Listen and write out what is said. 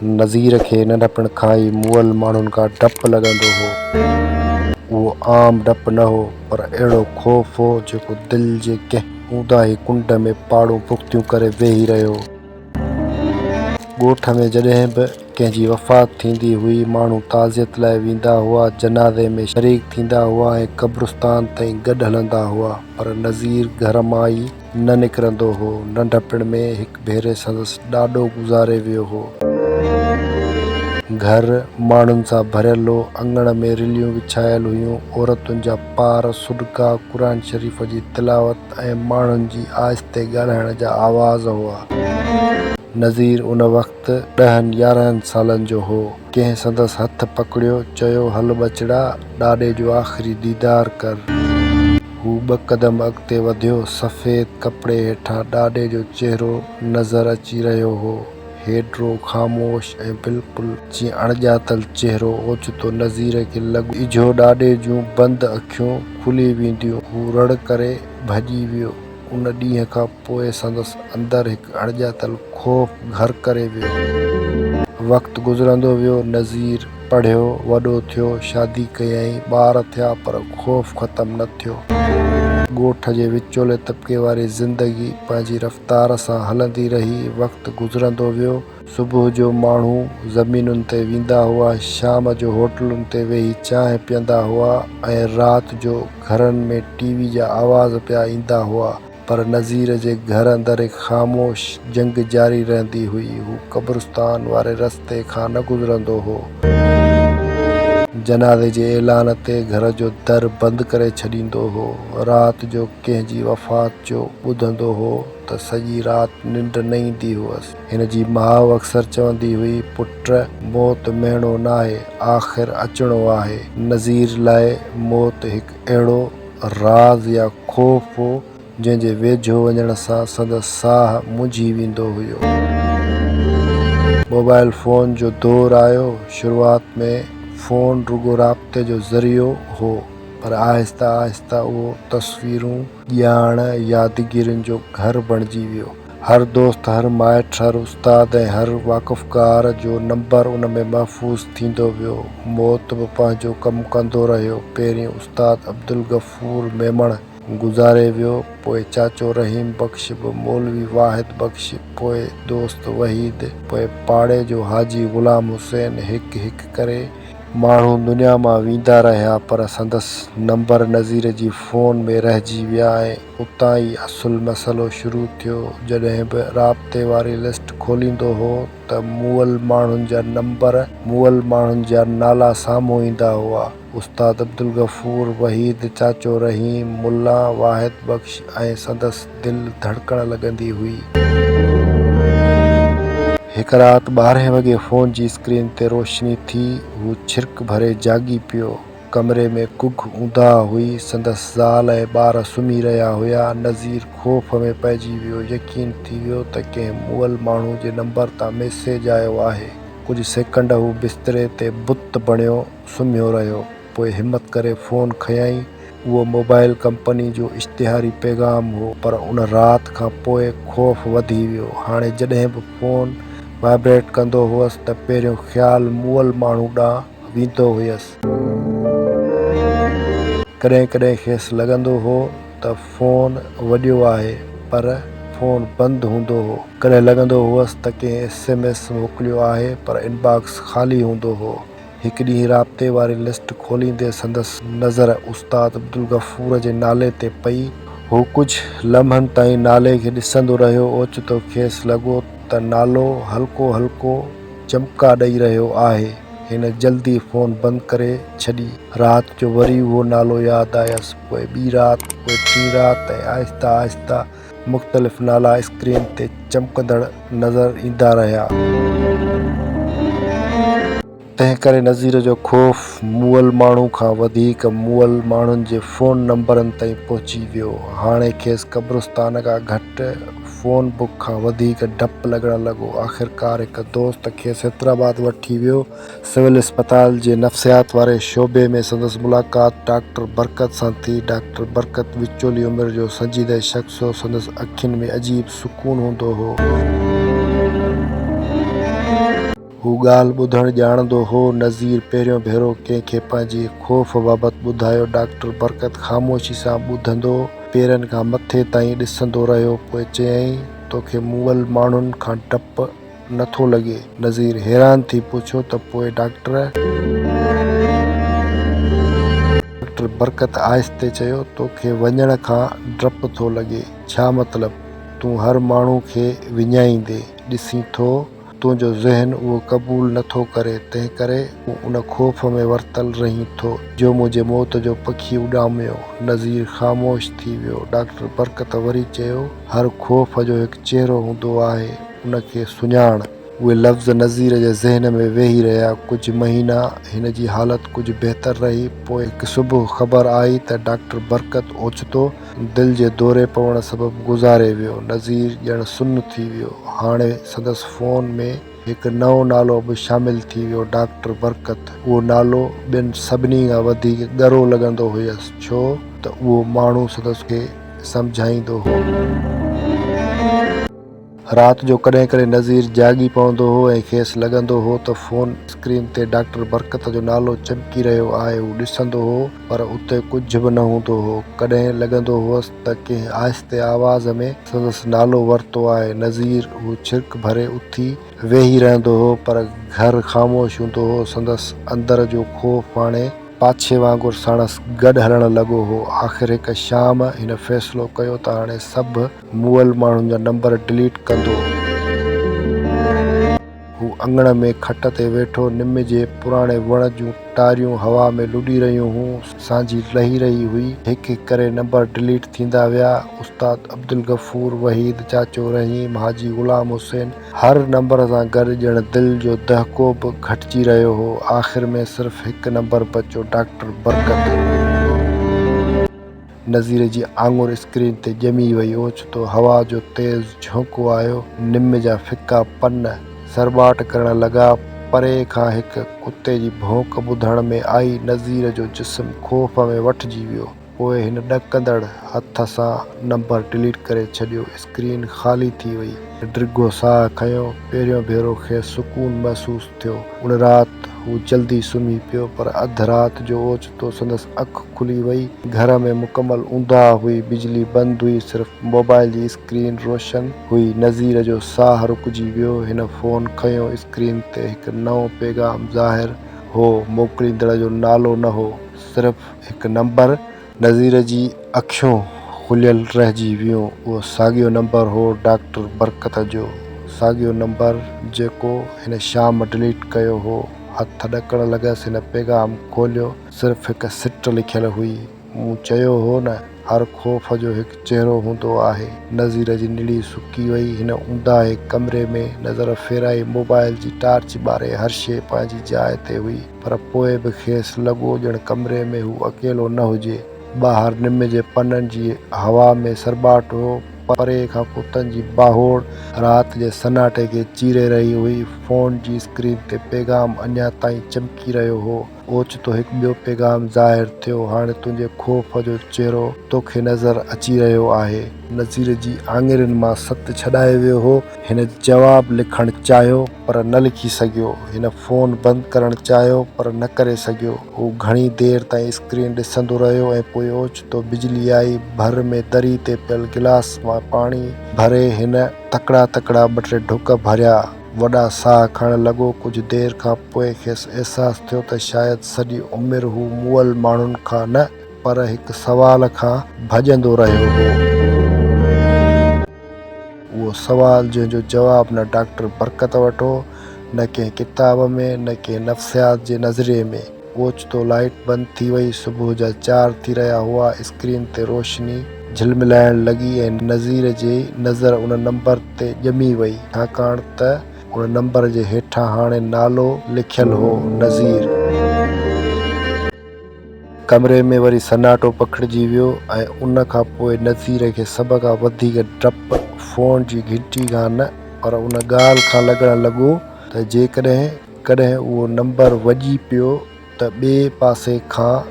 نذير کي ننڍپڻ کان ئي مئل ماڻهن کان ڊپ لڳندو هو. اهو عام ڊپ نه هو، پر اهڙو خوف هو، جيڪو دل جي ڪنهن اونداهي ڪنڊ ۾ پاڙون پختيون ڪري ويهي رهيو. ڳوٺ ۾ جڏهن به ڪنهن جي وفات ٿيندي هئي، ماڻهو تعزيت لاء ويندا هئا، جنازي ۾ شريڪ ٿيندا هئا ۽ قبرستان تائين گڏ هلندا هئا، پر نذير گهر مان ئي نه نڪرندو هو. ننڍپڻ ۾ هڪ ڀيري سندس ڏاڏو گذاري ويو هو. گهر ماڻهن سان ڀريل هو. اڱڻ ۾ رليون وڇايل هيون. عورتن جا پار، سڏڪا، قرآن شريف جي تلاوت ۽ ماڻهن جي آهستي ڳالهائڻ جا آواز هئا. نذير ان وقت ڏهن يارنهن سالن جو هو. ڪنهن سندس هٿ پڪڙيو، چيو، هل ٻچڙا، ڏاڏي جو آخري ديدار ڪر. هو ٻه قدم اڳتي وڌيو، سفيد ڪپڙي هيٺان ڏاڏي جو چهرو نظر اچي رهيو هو. هيڊرو، خاموش ۽ بلڪل جيئن اڻڄاتل چهرو. اوچتو نذير کي لڳو اجهو ڏاڏي جون بند اکيون کلي وينديون. هو رڙ ڪري ڀڄي ويو. ان ڏينهن کان پوء سندس اندر هڪ اڻڄاتل خوف گهر ڪري ويو. وقت گذرندو ويو، نذير پڙهيو، وڏو ٿيو، شادي ڪيائين، ٻار ٿيا پر خوف ختم نه ٿيو. ڳوٺ جي وچولي طبقي واري زندگي پنهنجي رفتار سان هلندي رهي، وقت گذرندو ويو، صبح جو ماڻهو زمينن تي ويندا هئا، شام جو هوٽلن تي ويهي چانهه پيئندا هئا ۽ رات جو گهرن ۾ ٽي وي جا آواز پيا ايندا هئا. پر نذير جي گهر اندر هڪ خاموش جنگ جاري رهندي هئي. هو قبرستان واري رستي کان نه گذرندو هو. جنازي جي اعلان تي گهر جو در بند ڪري ڇڏيندو هو. رات جو ڪنهن جي وفات جو ٻڌندو هو ته سڄي رات ننڊ نه ايندي هئس. هن جي ماء اڪثر چوندي هئي، پٽ، موت مهڻو ناهي، آخر اچڻو آهي. نذير لاء موت هڪ اهڙو راز يا خوف هو، جنهن جي ويجهو وڃڻ سان سندس ساهه منجهي ويندو هيو. موبائل فون جو دور آيو، شروعات ۾ فون رڳو رابطي جو ذريعو هو، پر آهستي آهستي اهو تصويرون، ڄاڻ، يادگيرين جو گهر بڻجي ويو. هر دوست، هر مائٽ، هر استاد ۽ هر واقفڪار جو نمبر ان ۾ محفوظ ٿيندو ويو. موت به پنهنجو ڪم ڪندو رهيو. پهرين استاد عبدالغفور ميمڻ گذاري ويو، پوء چاچو رحيم بخش به، مولوي واحد بخش، پوء دوست وحيد، پوء پاڙي جو حاجي غلام حسين، هڪ هڪ ڪري ماڻهو دنيا مان ويندا رهيا پر سندس نمبر نذير جي فون ۾ رهجي ويا ۽ اتان ئي اصل مسئلو شروع ٿيو. جڏهن به رابطي واري لسٽ کوليندو هو ته مئل ماڻهن جا نمبر، مئل ماڻهن جا نالا سامهون ايندا هئا. استاد عبدالغفور، وحيد، چاچو رحيم، ملان واحد بخش ۽ سندس دل ڌڙڪڻ لڳندي هئي. هڪ رات ٻارهين وڳي فون جي اسڪرين تي روشني ٿي، هو ڇرڪ ڀري جاڳي پيو. ڪمري ۾ گگهه اونداهه هئي، سندس زال ۽ ٻار سمهي رهيا هيا. نذير خوف ۾ پئجي ويو، يقين ٿي ويو ته ڪنهن مئل ماڻهو جي نمبر تان ميسيج آيو آهي. ڪجهه سيڪنڊ هو بستري تي بت بڻيو سمهيو رهيو. پوء همت ڪري فون کنيائين. اهو موبائل ڪمپني جو اشتهاري پيغام هو، پر ان رات کان پوء خوف وڌي ويو. هاڻي جڏهن به فون وائبريٽ ڪندو هئس ته پهريون خيال مئل ماڻهو ڏانهن ويندو هيس. ڪڏهن ڪڏهن کيس لڳندو هو ته فون وڄيو آهي، پر فون بند هوندو هو. ڪڏهن لڳندو هئس ته ڪنهن ايس ايم ايس موڪليو آهي، پر انباڪس خالي هوندو هو. هڪ ڏينهن رابطي واري لسٽ کوليندي سندس نظر استاد عبدالغفور جي نالي تي پئي. هو ڪجهه لمحن تائين نالي کي ڏسندو رهيو. اوچتو کيس لڳو ته نالو هلڪو هلڪو چمڪا ڏئي رهيو آهي. هن جلدي فون بند ڪري ڇڏي. رات جو وري اهو نالو ياد آيس. پوء ٻي رات، پوء ٽين رات ۽ آهستي آهستي مختلف نالا اسڪرين تي چمڪندڙ نظر ايندا رهيا. تنهن ڪري نذير جو خوف مئل ماڻهو کان وڌيڪ مئل ماڻهن جي فون نمبرن تائين پهچي ويو. هاڻي کيس قبرستان کان گهٽ فون بڪ کان وڌيڪ ڊپ لڳڻ لڳو. آخرڪار هڪ دوست کيس حيدرآباد وٺي ويو. سول اسپتال جي نفسيات واري شعبي ۾ سندس ملاقات ڊاڪٽر برڪت سان ٿي. ڊاڪٽر برڪت وچولي عمر جو سنجيده شخص هو. سندس اکين ۾ عجيب سڪون هوندو هو. هو ڳالهه ٻڌڻ ڄاڻندو هو. نذير پهريون ڀيرو ڪنهن کي پنهنجي خوف بابت ٻڌايو. ڊاڪٽر برڪت خاموشي سان ٻڌندو پيرن کان مٿي تائين ڏسندو رهيو. پوء چيائين، توکي مئل ماڻهن کان ڊپ نه ٿو لڳي؟ نذير حيران ٿي پڇيو ته پوء ڊاڪٽر؟ ڊاڪٽر برڪت آهستي چيو، توکي وڃڻ کان ڊپ ٿو لڳي؟ ڇا مطلب؟ تون هر ماڻهو کي وڃائيندين ڏسين ٿو. تنهنجو ذهن اهو قبول نه ٿو ڪري، تنهنڪري تون ان خوف ۾ ورتل رهين ٿو، جو منهنجي موت جو پکي اڏاميو. نذير خاموش ٿي ويو. ڊاڪٽر برڪت وري چيو، هر خوف جو هڪ چهرو هوندو آهي، ان کي سڃاڻ. اهي لفظ نذير جي ذهن ۾ ويهي رهيا. ڪجهه مهينا هن جي حالت ڪجهه بهتر رهي، پوء هڪ صبح خبر آئي ته ڊاڪٽر برڪت اوچتو دل جي دوري پوڻ سبب گذاري ويو. نذير ڄڻ سن ٿي ويو. هاڻي سندس فون ۾ هڪ نئون نالو به شامل ٿي ويو، ڊاڪٽر برڪت. اهو نالو ٻين سڀني کان وڌيڪ ڳرو لڳندو هيس، ڇو ته اهو ماڻهو سندس کي سمجهائيندو هو. رات جو ڪڏهن ڪڏهن نذير جاڳي پوندو هو ۽ کيس لڳندو هو ته فون اسڪرين تي ڊاڪٽر برڪت جو نالو چمڪي رهيو آهي. هو ڏسندو هو پر اتي ڪجهه به نه هوندو هو. ڪڏهن لڳندو هئس ته ڪنهن آهستي آواز ۾ سندس نالو ورتو آهي. نذير هو ڇرڪ ڀري اٿي ويهي رهندو هو پر گهر خاموش هوندو هو. سندس اندر جو خوف هاڻي پاڇي وانگر ساڻس گڏ هلڻ لڳو هو. آخر هڪ شام هن فيصلو ڪيو ته هاڻي سڀ مئل ماڻهن جا نمبر ڊليٽ ڪندو. هو اڱڻ ۾ کٽ تي ويٺو. نم جي پراڻي وڻ جون ٽاريون هوا ۾ لڏي رهيون هيون. سانجهي لهي رهي هئي. هڪ هڪ ڪري نمبر ڊليٽ ٿيندا ويا. استاد عبدالغفور، وحيد، چاچو رحيم، حاجي غلام حسين، هر نمبر سان گڏ ڄڻ دل جو دهڪو به گهٽجي رهيو هو. آخر ۾ صرف هڪ نمبر بچيو، ڊاڪٽر برڪت. نذير جي آڱر اسڪرين تي ڄمي وئي. اوچتو هوا جو تيز جهونڪو آيو. نم جا ڦڪا پن سرٻاٽ ڪرڻ لڳا. پري کان هڪ ڪتي جي ڀونڪ ٻڌڻ ۾ آئي. نذير جو جسم خوف ۾ وٺجي ويو. پوء هن ڏڪندڙ هٿ سان نمبر ڊليٽ ڪري ڇڏيو. اسڪرين خالي ٿي وئي. هن ڊگهو ساهه کنيو. پهريون ڀيرو کيس سڪون محسوس ٿيو. ان رات هو جلدي سمهي پيو، پر اڌ رات جو اوچتو سندس اک کلي وئي. گهر ۾ مڪمل اونداهه هئي. بجلي بند هئي. صرف موبائل جي اسڪرين روشن هئي. نذير جو ساهه رڪجي ويو. هن فون کنيو. اسڪرين تي هڪ نئون پيغام ظاهر هو. موڪليندڙ جو نالو نه هو. صرف هڪ نمبر. نذير جي اکيون کليل رهجي ويون. اهو ساڳيو نمبر هو ڊاڪٽر برڪت جو. ساڳيو نمبر جيڪو هن شام ڊليٽ ڪيو هو. هٿ ڏڪڻ لڳس. هن پيغام کوليو. صرف هڪ سٽ لکيل هئي. مون چيو هو نه، هر خوف جو هڪ چهرو هوندو آهي. نذير جي نڙي سڪي وئي. هن اونداهي ڪمري ۾ نظر ڦيرائي موبائل جي ٽارچ ٻاري. هر شيء پنهنجي جاء تي هئي. پر پوء به کيس لڳو ڄڻ ڪمري ۾ هو اڪيلو نه هجي. ٻاهر نم جي پنن جي هوا ۾ سرٻاٽ هو. پري کان ڪتن جي باهوڙ رات جي سناٽي کي چيري رهي هئي. فون جي اسڪرين تي پيغام اڃا تائين چمڪي رهيو هو. اوچتو هڪ ٻيو پيغام ظاهر ٿيو، هاڻي تنهنجي خوف جو چهرو توکي نظر اچي رهيو آهي. نذير جي آڱرين مان ست ڇڏائي ويو هو. هن جواب لکڻ چاهيو پر نه لکي سگهيو. هن فون بند ڪرڻ چاهيو پر نه ڪري سگهيو. هو گهڻي دير تائين اسڪرين ڏسندو رهيو ۽ پوء اوچتو بجلي آئي. ڀر ۾ دري تي پيل گلاس مان پاڻي ڀري هن تڪڙا تڪڙا ٻه ٽي ڍڪ ڀريا. وڏا ساهه کڻڻ لڳو. ڪجهه دير کان پوء کيس احساس ٿيو ته شايد سڄي عمر هو مئل ماڻهن کان نه پر هڪ سوال کان ڀڄندو رهيو هو. اهو سوال جنهن جو جواب نه ڊاڪٽر برڪت وٽ هو، نه ڪنهن ڪتاب ۾، نه ڪنهن نفسيات جي نظريي ۾. اوچتو لائيٽ بند ٿي وئي. صبح جا چار ٿي رهيا هئا. اسڪرين تي روشني جهلملائڻ لڳي ۽ نذير جي نظر ان نمبر تي ڄمي وئي، ڇاڪاڻ ته ان نمبر جي هيٺان هاڻي نالو لکيل هو، نذير. ڪمري ۾ وري سناٽو پکڙجي ويو ۽ ان کان پوء نذير کي سڀ کان وڌيڪ ڊپ فون جي گهنٽي کان نه پر ان ڳالهه کان لڳڻ لڳو ته جيڪڏهن ڪڏهن اهو نمبر وڄي پيو ته ٻئي پاسي کان